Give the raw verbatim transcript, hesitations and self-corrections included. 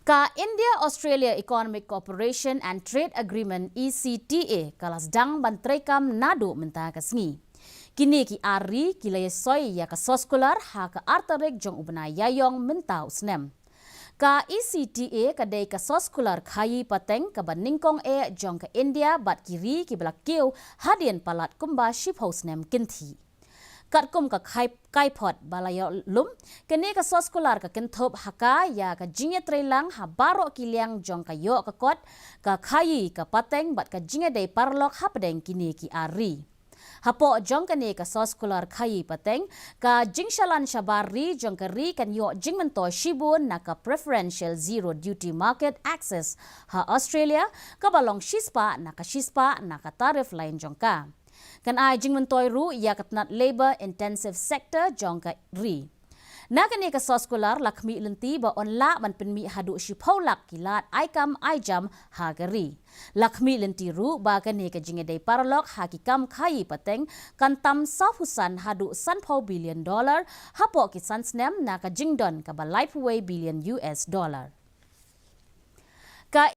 Ka India-Australia Economic Cooperation and Trade Agreement, E C T A, ka la sdang ban treikam naduh mynta ka sngi. Kine ki ar ri ki la ïasoi ïa ka soskular ha ka ar tarik jong u bnai Ïaïong mynta u snem. Ka E C T A ka dei ka soskular khaïi pateng kaba nyngkong eh jong ka India bad ki ri kiba la kiew hadien palat kumba shiphew snem kynthih. Katkum ka kai, kaiphod ba la ïoh lum, kane ka soskular ka kynthup ha ka ïa ka jingïatreilang ha baroh ki liang jong ka ïoh ka kot, ka khaïi, ka pateng bad ka jingïadei paralok hapdeng kine ki ar ri. Hapoh jong kane ka soskular khaïi pateng, ka jingshalan shabar ri jong ka ri kan ïoh jingmyntoi shibun na ka Preferential Zero Duty Market Access ha Australia, kaba long shispah na ka shispah na ka tariff lain jong ka. Kan ai jingmyntoi ruh ïa ka tnat labour intensive sector jong ka ri. Na kane ka soskular la khmih lynti ba yn lah ban pynmih haduh shiphew lak ki lad ai kam ai jam ha ka ri. La khmih lynti ruh ba kane ka jingïadei paralok ha ki kam khaïi pateng kan tam sawphew san haduh sanphew billion dollar hapoh ki san snem na ka jingdon kaba laiphew wei billion U S dollar. Ka